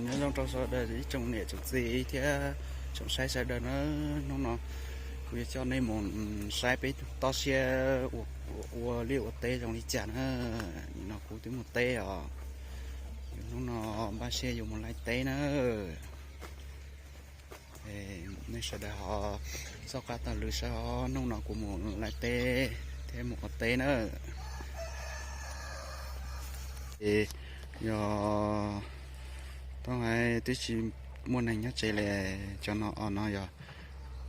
Nyob zoo rau sawv daws ib tsoom niam tsoom txiv thiab tsoom saib sawv daws na. Hnub no kuv yuav coj nej mus saib peb toj siab ua liaj ua teb zoo li cas na. Nim no kuv twb mus teb os, hnub no npaj siab yuav mus laij teb na. Nej sawv daws ho txoj qab taug lw saib os, hnub no kuv mus laij teb thiab mus ua teb na. Es yog tau hais twb tsis muaj neeg nyob tsev li, cov no os no yog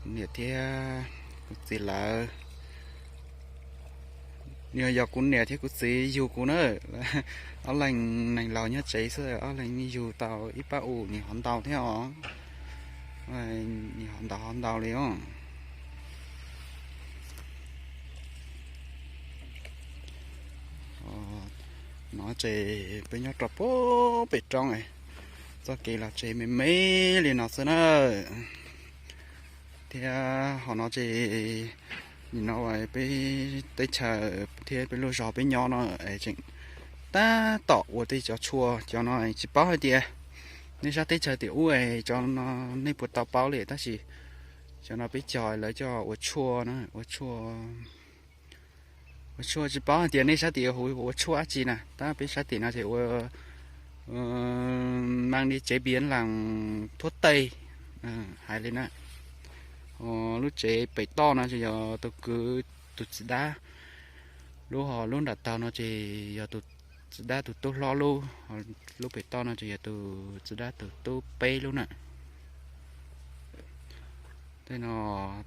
kuv niam thiab kuv txiv lawv. Yog, yog kuv niam thiab kuv txiv yug kuv na. Ob leeg neeg laus nyob tsev xwb, ob leeg yug tau ib pab us, nws ho ntau thiab os. Nws ho ntau ho ntau li os. No ces peb nyob rau pem roob, txoj kev los tsev me me li no xwb na. Thiab ho no ces nim no peb teb chaws thiab peb lub zos peb nyob no es tseem tab tom ua tej cov tshuaj, cov no tsis paub hais tias nej sab teb chaws tim ub es cov no nej puas tau paub li, tab sis cov no peb cog lawv coj ua tshuaj na, ua tshuaj. Ua tshuaj tsis paub hais tias nej sab tim hu ua tshuaj dab tsi na, tab peb sab tim no ces ua mang li tsev piav las thuab tej hais li na. Lub tsev pem toj no ces yog tus kwv tus txiv dab, lub ho lub nram tag no ces yog tus txiv dab tus tub hlob lub, lub pem toj no ces yog tus txiv dab tus tub peb lub na. Tej no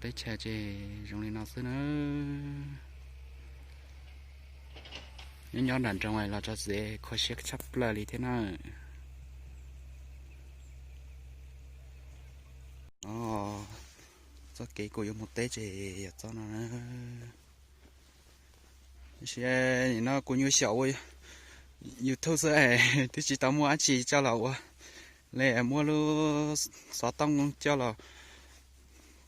teb chaws ces zoo li no xwb na. Nyob nyob nram nroog los tso txiv kho siab tshaj plaws li thiab na. No txoj kev kuv yuav mus teb ces yog txoj no na. Tiam sis nim no kuv nyuaj xyaum ua YouTube xwb, twb tsis tau muaj dab tsi coj los ua li, muab lub xov tooj coj los,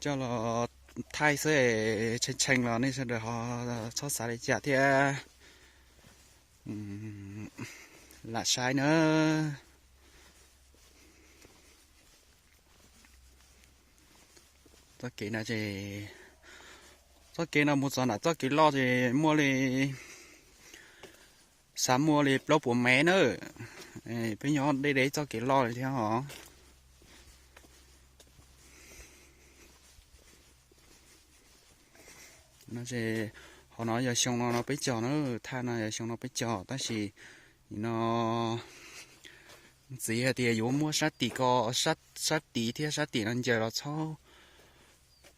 coj los thaij xwb, tshee tshee los nej sawv daws ho txhob xav li cas thiab. Lam saib na. Txoj kev no ces, txoj kev no mus txog nram txoj kev loj ces muaj li, xav muaj li plaub puas mev na. Peb nyob deb deb txoj kev loj li thiab os. No ces, qhov no yog xyoo no no peb cog na, thaj no yog xyoo no peb cog tab sis nim no ntxiv hais tias yuav muab sab tim ko, sab tid thiab sab tim no ncaws los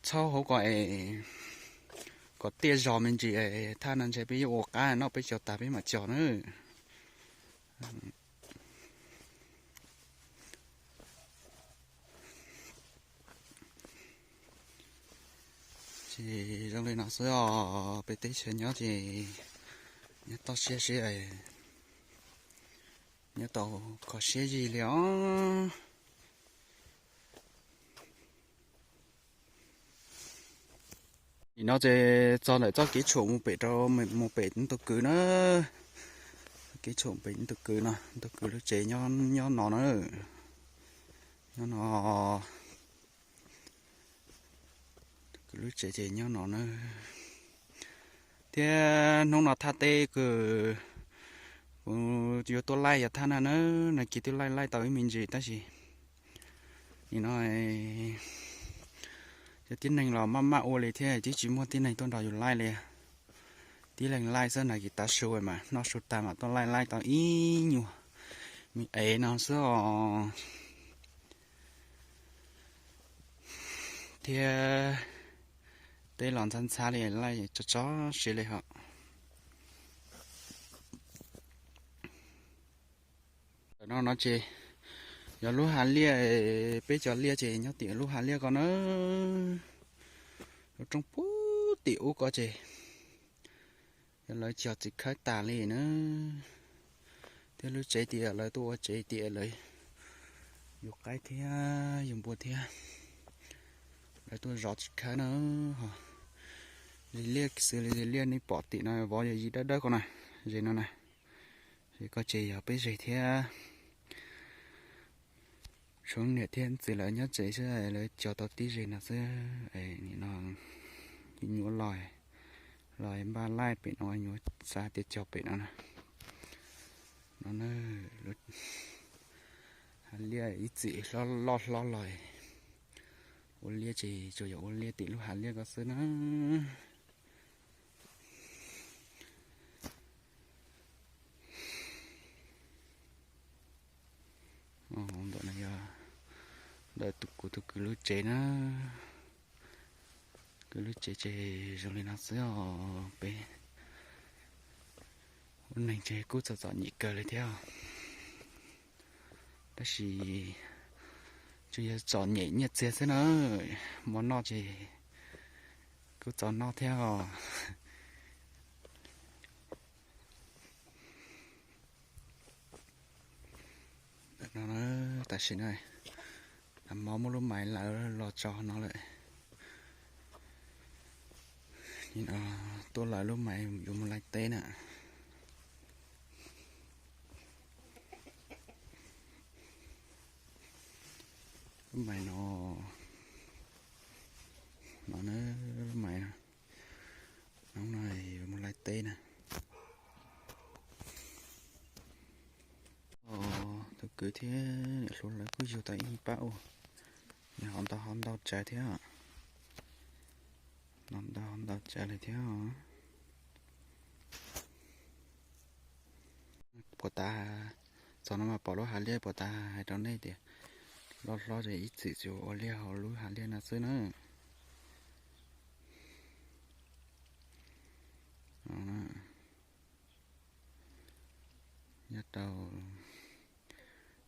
txhawb hauv kom, kom tiaj zog me ntsis, thaj no ntshe peb yuav ua qab noj peb cog tas peb mam cog na. Ces zoo li no xwb os, peb teb chaws nyob ces nyob toj siab siab, nyob tau kho siab zig li os. Nim no ces txog ntawm txoj kev tshuam mus pem rau, mus pem tus kwv na. Kev tshuam pem tus kwv no, tus kwv lub tsev nyob no na. Nyob no, tus kwv lub tsev ces nyob no na. Thiab hnub no thaj teb kws kuv yuav tuaj laij yog thaj na na, nag kis twb laij laij tau ib me ntsis tab sis nim no cov tib neeg los maj maj ua li thiab twb tsis muaj tib neeg tuaj nrog yus laij li. Tib leeg laij xwb, nag kis tav su mas noj su tag mam tuaj laij laij tau ib nyuag me ev no xwb os. Thiab teb los ntxhab ntxhab li, laij tso tso siab li hos. Ntawm no no ces yog lub hav liaj, peb cov liaj ces nyob tim lub hav liaj ko na. Lub roob puag tim ub ko ces yog lawv cog txiv khawb tas li na. Thiab lub tsev tias lawv tuaj ua tsev tias lawv yug qaib thiab yug npua thiab lawv tuaj zov txiv khawb na. Ho zis liaj xws li zis liaj nej pom tim no vov yog zis dawb dawb ko na, zis no na. Zis ko ces yog peb zes thiab. Tshuav niam thiab txiv lawv nyob tsev xwb, lawv cog tau tib ze no xwb. Nim no nyuam los, los npaj laij pem no, nyuam xav tias cog pem no na. No na, hav liaj ib txwm loj hlob los ua liaj ces tsuas yog ua liaj tim lub hav liaj ko xwb na. Ntawm no yog ntawm kuv tus kwv lub tsev na. Kwv lub tsev ces zoo li no xwb os. Peb ua neeg ces kuj txom txom nyem kawg li thiab, tab sis tsuas yog txom nyem nyiaj txiag xwb na. Mov noj ces kuj txom noj thiab os. Tam sim no, mov muab lub maiv lawv los tso no lawm. Tuaj lawv lub maiv yuav mus laij teb na. Lub maiv no, no na, lub maiv no, hnub no yuav mus laij teb na. Tus kwv thiab niam hluas lawv kuj yug tau ib pab ua, ho ntau ho ntau tsawv thiab, ntau ntau tsawv li thiab. Puas tas, txog no mas pom lub hav liaj puas tas hais rau nej tias loj hlob ces ib txwm tsuas ua liaj hauv lub hav liaj no xwb na. Nyob rau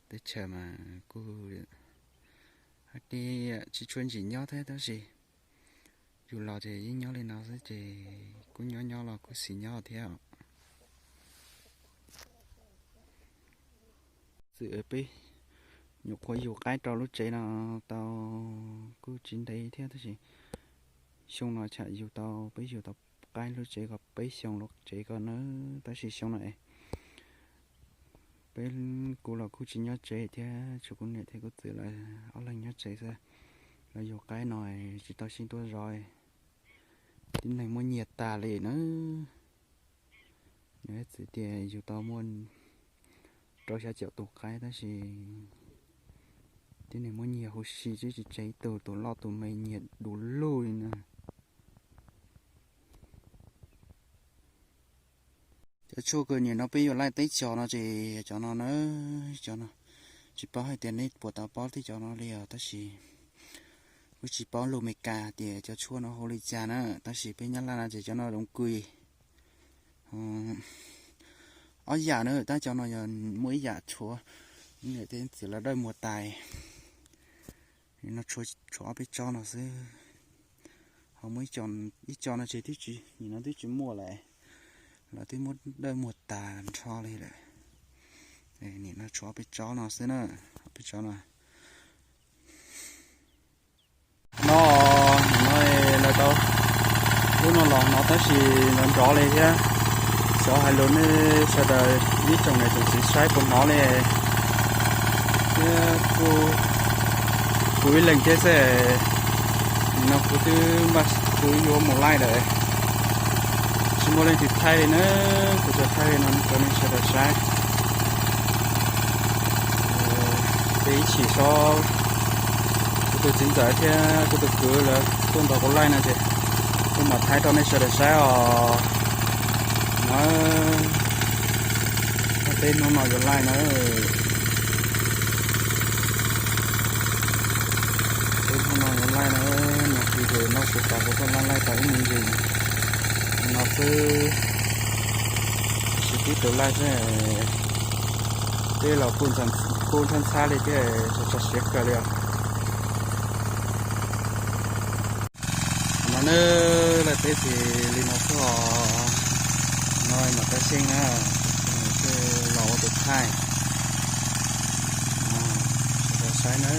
teb chaws mas kuj hais tias tsis tshua ntsim nyob thiab tab sis yus los ces yeej nyob li no xwb ces kuj nyob nyob los kuj xis nyob thiab. Txwm peb nyuam qhuav yug qaib rau lub tsev no tau kuj tsis ntev thiab tab sis xyoo no tsham yug tau, peb yug tau qaib lub tsev ko peb xyoo lub tsev ko na, tab sis xyoo no es peb, kuv los kuj tsis nyob tsev thiab, tshuav kuv niam thiab kuv txiv lawv ob leeg nyob tsev xwb. Los yug qaib no tsis tau sib tuaj zov, tib neeg muab nyiag tas li na. Nws txiv tias yug tau muaj rau xya caum tus qaib tab sis tib neeg muab nyiag huv si tsis tseg ib tug, tus loj tus me nyiag du lug li na. Cov tshuaj kws nim no peb yuav laij teb cog no ces cov no na, cov no tsis paub hais tias nej puas tau paub tib cov no li os, tab sis kuj tsis paub lus Meskas tias cov tshuaj no hu li cas na, tab sis peb Nyab Laj no ces cov no độc quyền. Ob yam na, tab cov no yog muaj ib yam tshuav niam thiab txiv lawv dawj muag tais, no tshuav ob peb tsob no xwb. Ho muaj ib co no ces twb tsis, nim no twb tsis muaj lawm, lawv twb muab dawj muag tas nrho li lawm. Nim no tshuav ob peb tsob no xwb na, ob peb tsob no. No, no lawv tau lub no los no tab sis nrov nrov li thiab. Xyov hais lus nej sawv daws ib tsoom niam tsoom txiv saib puas hnov li thiab. Kuv ib leeg thiab xwb, nim no kuv twb npaj, kuv yuav mus laij lawm, tsis muaj leej twg thaij li na, kuv tsuas thaij li no rau nej sawv daws saib. Peb ib chim so kuv tus txiv ntxawm thiab kuv tus kwv lawv tuaj nrog kuv laij no ces kuv mam thaij rau nej sawv daws saib os. No, peb hnub no yuav laij na, peb hnub no yuav laij na, no kuv ces noj su tas kuv tuaj laij laij tau ib me ntsis no xwb, tsis tib tus laij xwb. Peb los kuj ntxhab ntxhab li thiab, tso tso siab kawg li os. No na, laij teb ces li no xwb os. No mam rau xyoo na, los ua tus thaij, sawv daws saib na.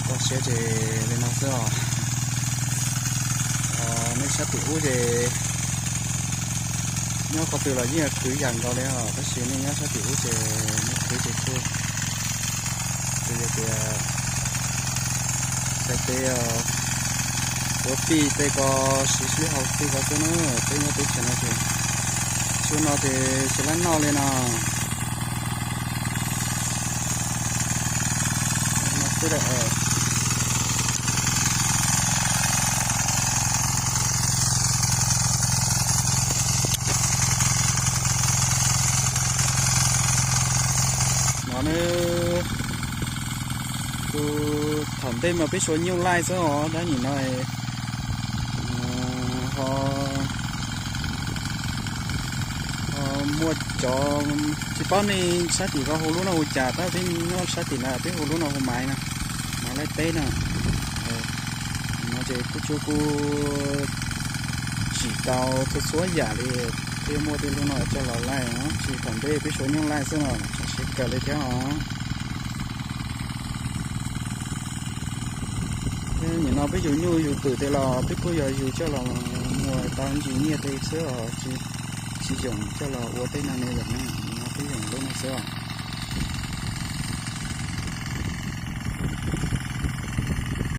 Tso siab ces li no xwb os. Nej sab tim ub ces nyob qhov twg los yeej khwv yam nkaus li os, tab sis nej nyob sab tim ub ces nej khwv ces kuj Ces yog tias xaiv tej ua fij tej ko, siv sib haus fij ko xwb na, peb nyob teb chaws no ces tsuas no ces tsis lab noj li no. No ne, tus thaum ntej mas peb suav nyuj laij xwb os, dab nim no ho muaj cov, tsis paub nej sab tim ko hu lub no hu cas, tab peb nyob sab tim no peb hu lub no hu maiv na, maiv laij teb na. No ces kuj tsuas kuj tsim tau txhua txhua yam li, thiaj muaj tej lub no coj los laij os, tsis thaum ntej peb suav nyuj laij xwb no, tseem siv kawg li thiab os. Nim no peb yug nyuj yug twm tej los peb kuj yog yug coj los muag tau ntsis nyiaj tej xwb os, tsis yoom coj los ua tej no ne yom, no peb yoom lub no xwb os.